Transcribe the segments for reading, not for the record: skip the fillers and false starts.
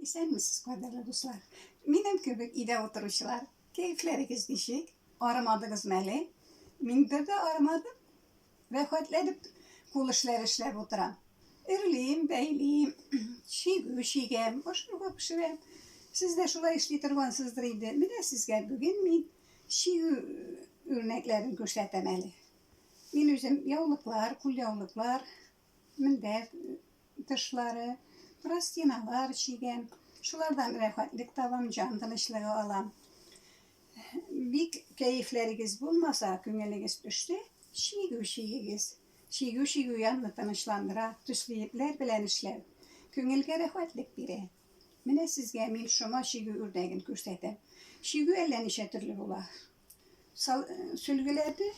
Исәнмесез, кадерле дуслар! Минем кебек өйдә утыручылар, кәефләрегез ничек? Арымадыгызмы әле? Мин бер дә арымадым. Рәхәтләнеп кул эшләре эшләп утырам. Эрлим, бәйлим, чигү чигәм, ашарга пешерәм. Сез дә шулай эшли торгансыздыр инде. Менә сезгә бүген мин чигү үрнәкләрен күрсәтәм әле. Мин үзем яулыклар, кулъяулыклар, мендәр тышлары, простиналар чигәм. Шулардан рәхәтлек табам, җан тынычлыгы алам. Бик кәефләрегез булмаса, күңелегез төшсә, чигү чигегез. Чигү чигү янны тынычландыра, төсле епләр белән эшләү күңелгә рәхәтлек бирә. Менә сезгә мин шома чигү үрнәген күрсәтәм. Чигү әллә ничә төрле була. Сөлгеләрне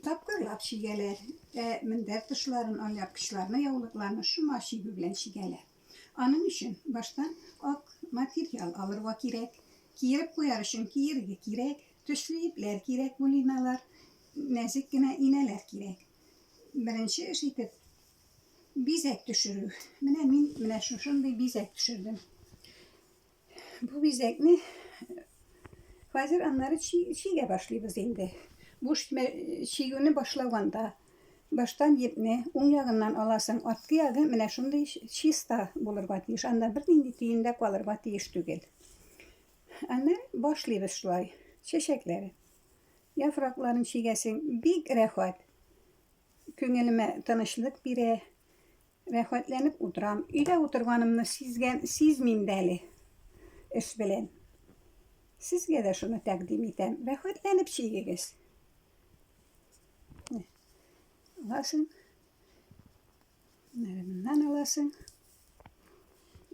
тапкырлап чигәләр, ә мендәр тышларын, алъяпкычларны, яулыкларны шома чигү белән чигәләр. Аның өчен баштан ак материал алырга кирәк, киереп куяр өчен киерге кирәк, төсле җепләр кирәк, булиналар, нәзек кенә инәләр кирәк. Беренче эш итеп бизәк төшерү. Менә мин менә шушындый бизәк төшердем. Бу бизәкне хәзер аннары чигә башлыйбыз инде. Бу чигүне башлаганда баштан епне уң ягыннан аласың, арткы ягы менә шундый чиста булырга тиеш. Анда бернинди төен дә калырга тиеш түгел. Аннары башлыйбыз шулай. Чәчәкләре. Яфракларын чигәсең, бик рәхәт. Күңелемә тынычлык бирә. Рәхәтләнеп утырам. Өйдә утырганымны сизгән, сизмим дә әле эш белән. Сезгә дә шуны тәкъдим итәм. Рәхәтләнеп чигегез. Аласың. Моннан аласың.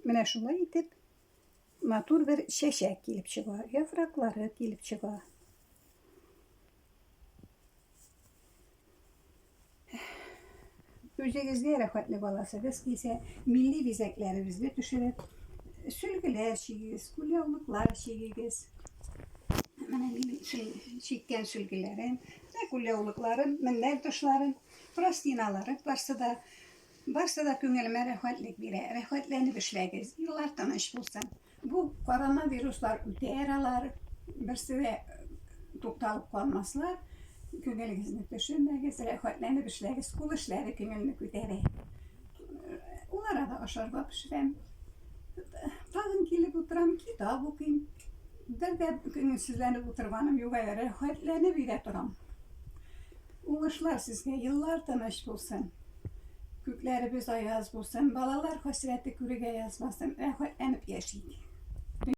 Менә шулай итеп матур бер чәчәк килеп чыга, яфраклары килеп чыга. Үзегезгә рәхәтлек аласыгыз килсә, милли бизәкләребезне төшереп, сөлгеләр чигегез, кулъяулыклар чигегез. Менә минем чиккән сөлгеләрем, менә кулъяулыкларым, мендәр тышларым, простиналарым барсы да, барсы да күңелемә рәхәтлек бирә. Рәхәтләнеп эшләгез, еллар тыныч булсын. Бу коронавируслар үтәр алар, берсе дә тукталып калмаслар. Күңелегезне төшермәгез, рәхәтләнеп эшләгез, кул эшләре күңелне күтәрә. Ул арада ашарга пешерәм. Тагын килеп утырам, китап укыйм. Бер дә күңелсезләнеп утырганым юк әле, рәхәтләнеп өйдә торам. Уңышлар сезгә, еллар тыныч булсын. Күкләребез аяз булсын, балалар хәсрәте күрергә язмасын, рәхәтләнеп яшик.